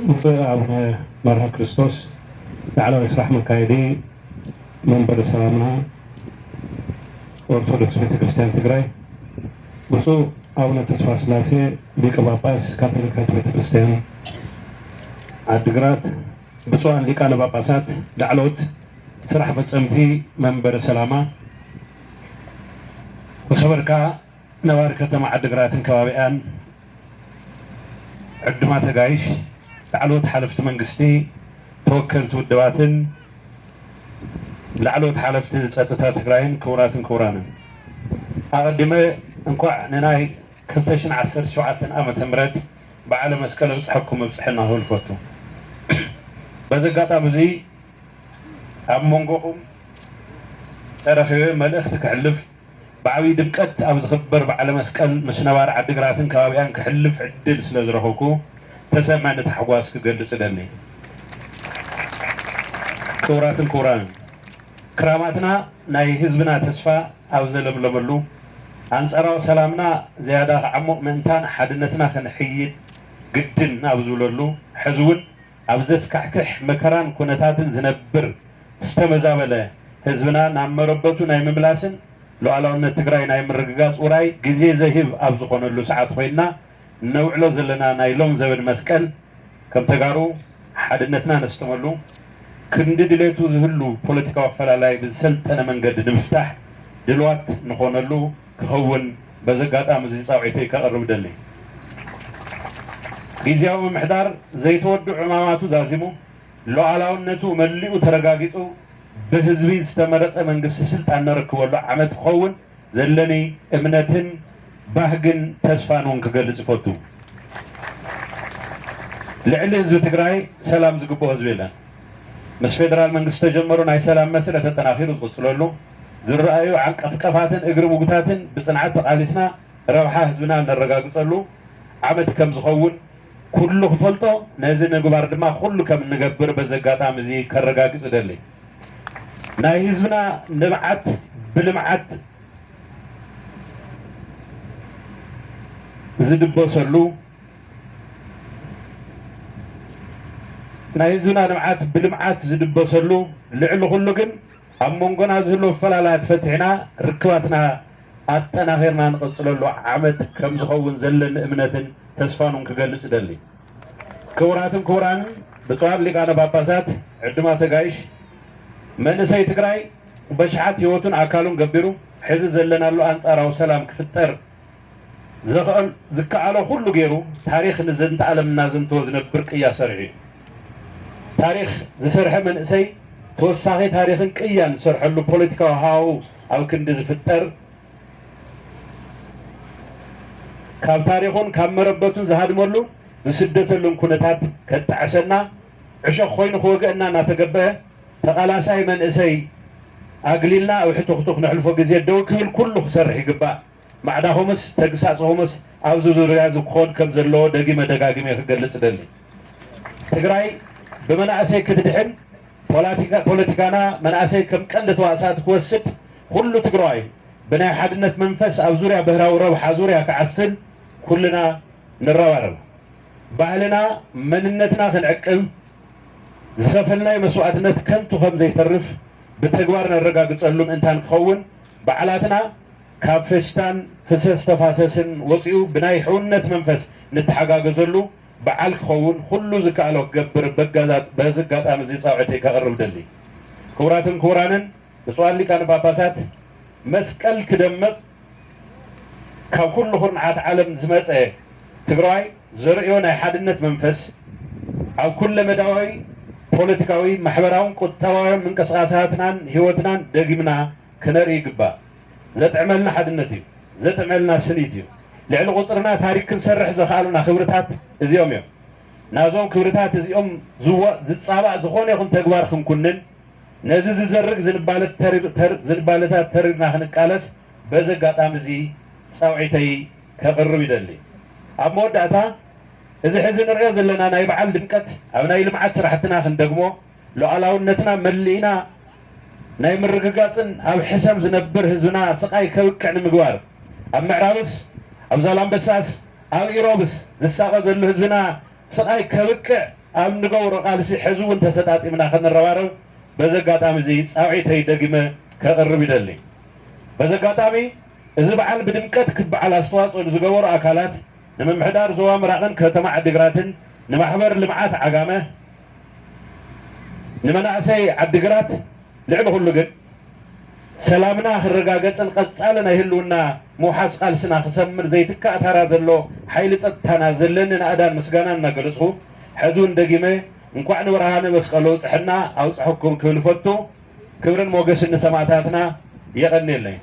ብፁዕ ኣቡነ መርሃ ክርስቶስ ላዕለዋይ ስራሕ መካየዲ መንበረ ሰላማ ኦርቶዶክስ ቤተክርስትያን ትግራይ፣ ብፁዕ ኣቡነ ተስፋ ስላሴ ሊቀ ጳጳስ ካቶሊካዊት ቤተክርስትያን ዓድግራት፣ ብፁዓን ሊቃነ ጳጳሳት፣ ላዕለዎት ስራሕ ፈጸምቲ መንበረ ሰላማ፣ ዝኸበርካ ነባሪ ከተማ ዓድግራትን ከባቢኣን፣ ዕዱማት ኣጋይሽ፣ ላዕለዎት ሓለፍቲ መንግስቲ፣ ተወከልቲ ውድባትን ላዕለዎት ሓለፍቲ ጸጥታ ትግራይን ክቡራትን ክቡራንን፣ ኣቐዲመ እንኳዕ ንናይ ክልተ ሽሕን ዓሰርተ ሸውዓተን ዓመተ ምህረት በዓለ መስቀል ኣብጽሐኩም ኣብጽሐና ክብል እፈቱ። በዚ ኣጋጣሚ እዚ ኣብ መንጎኹም ተረኺበ መልእኽቲ ከሕልፍ፣ ብዓብዪ ድምቀት ኣብ ዝኽበር በዓለ መስቀል ምስ ነባሪ ዓድግራትን ከባቢኣን ከሕልፍ ዕድል ስለ ዝረኸብኩ ተሰማኒ ታሕጓስ ክገልጽ እደሊ። ክቡራትን ክቡራንን፣ ክራማትና ናይ ህዝብና ተስፋ ኣብ ዘለምለመሉ፣ ኣንጻራዊ ሰላምና ዝያዳ ክዓሙቕ ምእንታን ሓድነትና ክንሕይል ግድን ኣብ ዝብለሉ፣ ሕዚ እውን ኣብ ዘስካሕክሕ መከራን ኩነታትን ዝነብር ዝተመዛበለ ህዝብና ናብ መረበቱ ናይ ምምላስን ሉዓላውነት ትግራይ ናይ ምርግጋጽ ውራይ ግዜ ዘሂብ ኣብ ዝኾነሉ ሰዓት ኮይንና እነውዕሎ ዘለና ናይ ሎም ዘበን መስቀል፣ ከም ተጋሩ ሓድነትና ነስተመሉ፣ ክንዲ ድሌቱ ዝህሉ ፖለቲካዊ ኣፈላላይ ብዝሰልጠነ መንገዲ ንምፍታሕ ድልዋት ንኾነሉ ክኸውን በዚ ኣጋጣሚ እዚ ጻውዒተይ ከቕርብ እደሊ። ግዝያዊ ምምሕዳር ዘይተወድኡ ዕማማቱ ዛዚሙ፣ ሉዓላውነቱ መሊኡ ተረጋጊጹ፣ ብህዝቢ ዝተመረጸ መንግስቲ ስልጣን ነረክበሉ ዓመት ክኸውን ዘለኒ እምነትን ባህግን ተስፋን እውን ክገልጽ ይፈቱ። ልዕሊ ህዝቢ ትግራይ ሰላም ዝግብኦ ህዝቢ የለን። ምስ ፌደራል መንግስቲ ዝተጀመሩ ናይ ሰላም መስርሕ ተጠናኺሩ ዝቕጽለሉ፣ ዝረኣዩ ዓንቀፍቀፋትን እግሪ ምጉታትን ብጽንዓት ተቓሊስና ረብሓ ህዝብና እነረጋግጸሉ ዓመት ከም ዝኸውን ኩሉ ክፈልጦ፣ ነዚ ንምግባር ድማ ኩሉ ከም እንገብር በዚ ኣጋጣሚ እዚ ከረጋግጽ እደሊ። ናይ ህዝብና ንብዓት ብልምዓት ዝድበሰሉ፣ ናይ ህዝብና ንብዓት ብልምዓት ዝድበሰሉ፣ ልዕሊ ኩሉ ግን ኣብ መንጎና ዝህሉ ኣፈላላያት ፈቲሕና ርክባትና ኣጠናኺርና ንቐጽለሉ ዓመት ከም ዝኸውን ዘለኒ እምነትን ተስፋን እውን ክገልጽ እደሊ። ክቡራትን ክቡራንን ብፁዓን ሊቃነ ጳጳሳት፣ ዕዱማት ኣጋይሽ፣ መንእሰይ ትግራይ በሽሓት ህይወቱን ኣካሉን ገቢሩ፣ ሕዚ ዘለናሉ ኣንጻራዊ ሰላም ክፍጠር ዘኽእል፣ ዝከኣሎ ኩሉ ገይሩ፣ ታሪኽ ንዝንተ ዓለም እናዘንተወ ዝነብር ቅያ ሰሪሑ እዩ። ታሪኽ ዝሰርሐ መንእሰይ ተወሳኺ ታሪኽን ቅያን ዝሰርሐሉ ፖለቲካዊ ሃዋሁ ኣብ ክንዲ ዝፍጠር፣ ካብ ታሪኹን ካብ መረበቱን ዝሃድመሉ ዝስደተሉን ኩነታት ከጣዕሰና፣ ዕሾኽ ኮይኑ ክወግአና እናተገበአ፣ ተቓላሳይ መንእሰይ ኣግሊልና ኣብ ሕቱኽቱኽ ነሕልፎ ግዜ ደው ክብል ኩሉ ክሰርሕ ይግባእ። ማዕዳኹምስ ተግሳጽኹምስ ኣብዚ ዙርያ እዚ ክኾን ከም ዘለዎ ደጊመ ደጋጊመ ክገልጽ እደሊ። ትግራይ ብመናእሰይ ክትድሕን፣ ፖለቲካ-፣ ፖለቲካና መናእሰይ ከም ቀንዲ ተዋሳእቲ ክወስድ፣ ኩሉ ትግራዋይ ብናይ ሓድነት መንፈስ ኣብ ዙርያ ብሄራዊ ረብሓ ዙርያ ክዓስል ኩልና ንረባረብ። ባህልና መንነትና ክንዕቅብ፣ ዝኸፈልናዮ መስዋእትነት ከንቱ ከም ዘይተርፍ ብተግባር ነረጋግጸሉ ምእንታን ክኸውን፣ በዓላትና ካብ ፌስታን ፍሰስ ተፋሰስን ወጺኡ ብናይ ሕውነት መንፈስ ንተሓጋገዘሉ በዓል ክኸውን ኩሉ ዝከኣሎ ክገብር በጋዛ-፣ በዚ ኣጋጣሚ እዚ ጻውዒተይ ከቕርብ ደሊ። ክቡራትን ክቡራንን ብፁዓን ሊቃነ ጳጳሳት፣ መስቀል ክደምቕ ካብ ኩሉ ኩርናዓት ዓለም ዝመጸ ትግራዋይ ዘርእዮ ናይ ሓድነት መንፈስ ኣብ ኩለ መዳያዊ ፖለቲካዊ፣ ማሕበራውን ቁጠባውን ምንቅስቃሳትናን ህይወትናን ደጊምና ክነርኢ ይግባእ። ዘጥዕመልና ሓድነት እዩ። ዘጥዕመልና ስኒት እዩ። ልዕሊ ቁጽርና ታሪክ ክንሰርሕ ዘኽኣሉና ክብርታት እዚኦም እዮም። ናዞም ክብርታት እዚኦም ዝዋ-፣ ዝጻባእ ዝኾነ ይኹን ተግባር ክንኩንን፣ ነዚ ዝዘርግ ዝንባለ ተሪ-፣ ተር-፣ ዝንባለታት ተሪርና ክንቃለስ በዚ ኣጋጣሚ እዚ ጻውዒተይ ከቕርብ ይደሊ። ኣብ መወዳእታ፣ እዚ ሕዚ ንሪኦ ዘለና ናይ በዓል ድምቀት ኣብ ናይ ልምዓት ስራሕትና ክንደግሞ፣ ሉዓላውነትና መሊእና ናይ ምርግጋጽን ኣብ ሕሰም ዝነብር ህዝብና ስቓይ ከብቅዕ ንምግባር፣ ኣብ ምዕራብስ፣ ኣብ ዛላምበሳስ፣ ኣብ ኢሮብስ ዝሳቐ ዘሎ ህዝብና ስቓይ ከብቅዕ ኣብ እንገብሮ ቃልሲ ሕዚ እውን ተሰጣጢምና ክንረባረብ በዚ ኣጋጣሚ እዚ ጻውዒተይ ደጊመ ከቕርብ ይደሊ። በዚ ኣጋጣሚ እዚ በዓል ብድምቀት ክበዓል ኣስተዋጽኦ ንዝገበሩ ኣካላት፣ ንምምሕዳር ዞባ ምራቕን ከተማ ዓዲግራትን፣ ንማሕበር ልምዓት ዓጋመ፣ ንመናእሰይ ዓዲግራት፣ ልዕሊ ኩሉ ግን ሰላምና ክረጋገጽን ቀጻሊ ናይ ህልውና ምውሓስ ቃልስና ክሰምር ዘይትካእ ታራ ዘሎ ሓይሊ ጸጥታና ዘለኒ ናእዳን ምስጋናን እናገለጽኹ፣ ሕዚ እውን ደጊመ እንኳዕ ንብርሃነ መስቀሉ ኣብጽሐና ኣብጽሐኩም ክብል እፈቱ። ክብርን ሞገስን ንሰማእታትና። የቐንየለይ።